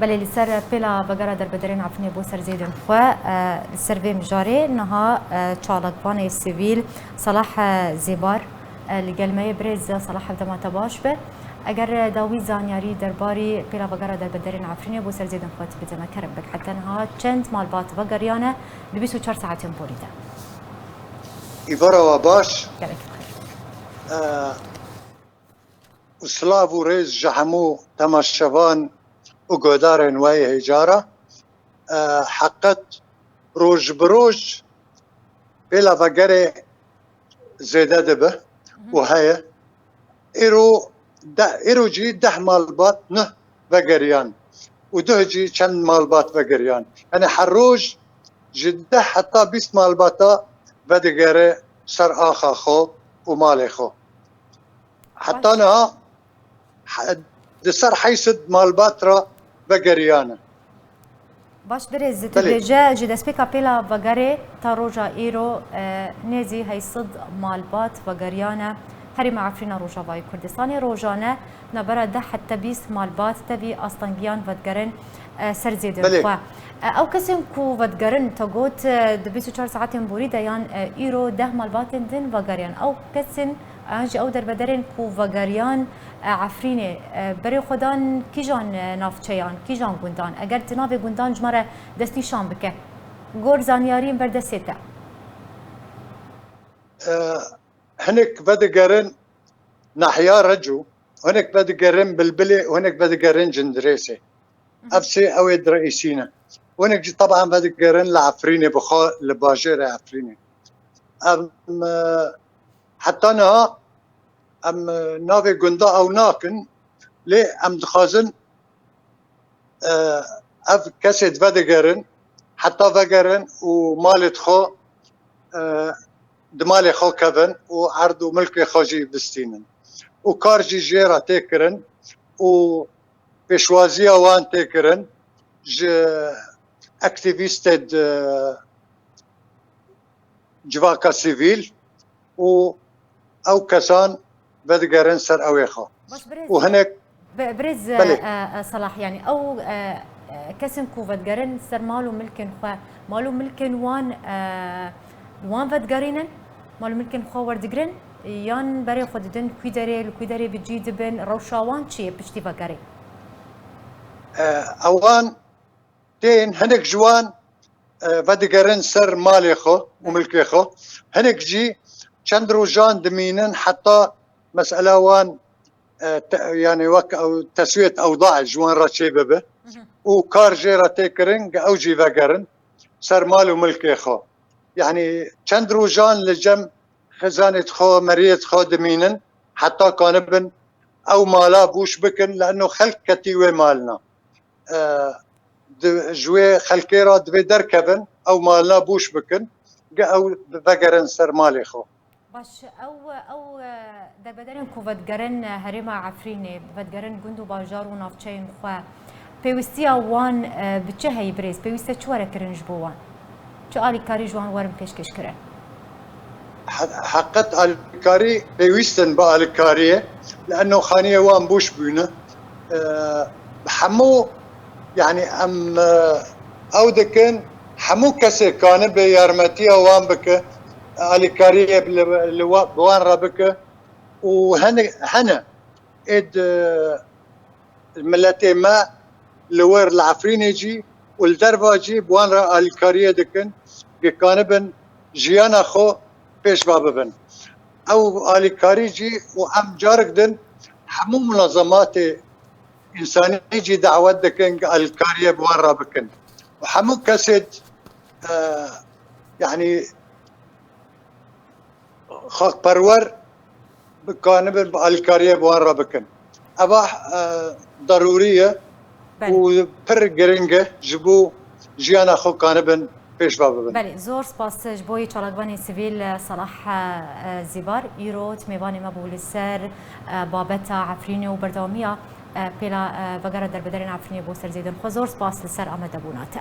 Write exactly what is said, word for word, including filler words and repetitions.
Belê, li ser pêla vegera derbederên Efrînê bo ser zêdên xwe, e, li ser vê mijarê niha, e, çalakvanê sivîl Salah, e, Zêbar, e, li gel me yê. Birêz Salah, hevdema te baş be. Eger, e, dawî zanyarî derbarî pêla vegera derbederên Efrînê bo ser zêdên xwe tu bide me, kerem bik. Heta niha çend malbat vegeriyane di bîst û çar saetên borî de? Îvara we baş. Gelek bixêr. E, û silav û rêz ji hemû temaşevan û guhdarên we yê hêja re. E, heqet roj bi roj pêla vegerê zêde dibe û heye. Îro de, îro jî deh malbat, neh vegeriyan û duh jî çend malbat vegeriyan. Yanî her roj ji deh heta bîst malbata vedigere ser axa xwe û malê xwe. Heta niha he-, di ser heyşt malbat re vegeriyane. Baş birêz, tu Belê. dibêje ji destpêka pêla vegerê ta roja îro, e, nêzî heyşt sed malbat vegeriyane herêma Efrîna Rojavayê Kurdistanê. Rojane nabera deh heta bîst malbat tevî astengiyan vedigerin, e, ser zêdên Belê. xwe. E, ew kesên ku vedigerin, te got, e, di bîst û çar saetên borî de yan, e, îro deh malbatên din vegeriyan. Ew kesên An jî ew derbederên ku vegeriyan, e, Efrînê, e, berê xwe dan kîjan, e, navçeyan, kîjan gundan? Eger tu navê gundan ji me re destnîşan bike, gor zanyariyên ber destê te. E, hinek vedigerin nahiya Reco, hinek vedigerin Bilbilê, hinek vedigerin Cindirêsê. Ev sê ew ê direîsîne. Hinek jî teban vedigerin li Efrînê bixwe, li bajêrê Efrînê. Em, e, heta niha em, e, navê gunda ew nakin, lê em dixwazin, e, ev kesê vedigerin, heta vegerin û malê xwe, e, di malê xwe kevin û erd û milkê xwe jî bistînin. Û kar jî jê re tê kirin û pêşwaziya wan tê kirin ji aktîvîstê di civaka sivîl û ew kesan vedigerin ser ewê xwe. Baş, birêz, Û hinek bi-, birêz, Belê. e, e, Salah, yanî ew, e, e, kesên ku vedigerin ser mal û milkên xwe, mal û milkên wan, e, wan vedigerînin, mal û milkên xwe werdigirin, yan berê xwe didin, kû derê, li kû derê bi cî dibin, rewşa wan çi ye piştî vegerê? E, ewan tên hinek ji wan, e, vedigerin ser malê xwe û milkê xwe. Hinek jî çend rojan dimînin heta mesela wan, e, te-, yani wek ew teswiyet ewda ji wan re çêbibe. Û kar jê re tê kirin, ge ew jî vegerin ser mal û milkê xwe. Yani çend rojan li cem xizanê xwe, meriyê xwe dimînin, heta kanibin ew mala bûş bikin, li eno xelk ketî wê malina. E, di, ji wê xelkê re divê derkevin, ew malina bûş bikin, ge ew vegerin ser malê xwe. Baş, ew, ew, e, derbedarên ku vedigerin, e, herêma Efrînê, vedigerin gund û bajar û navçeyên xwe, pêwîstiya wan, e, bi çi heye birêz? Pêwîst e çi were kirin ji bo wan? Çi alîkarî ji wan werin pêşkêş kirin? He-, heqet alîkarî pêwîst in bi alîkariyê, li eno xaniyê wan bûş bûne. E, hemû, yani em, e, ew dikin, hemû kesê kanibe yarmetiya wan bike, alîkariyê li, li wa-, bi wan re bike û hene, hene êd, e, miletê me li wir li Efrînê jî û li derva jî bi wan re alîkariyê dikin, ge kanibin jiyana xwe pêş ve bibin. Ew alîkarî jî û em carek din hemû munazematê însanî jî dawet dikin, ge alîkariyê bi wan re bikin. Û hemû kesê, e, yanî xakperwer bikanibin bi alîkariyê bi wan re bikin. Eva, e, darûrî ye Belê. û pir giring e ji bo jiyana xwe kanibin pêş ve bibin. Belê, zor spas ji bo yê çalakvanê sivîl, e, Salah, e, Zîbar. Îro mêvanê me bû li ser, e, babeta Efrînê û berdewamiya, e, pêla, e, vegera derbederên Efrînê bo ser zêdên xwe. Zor spas li ser amadebûna te.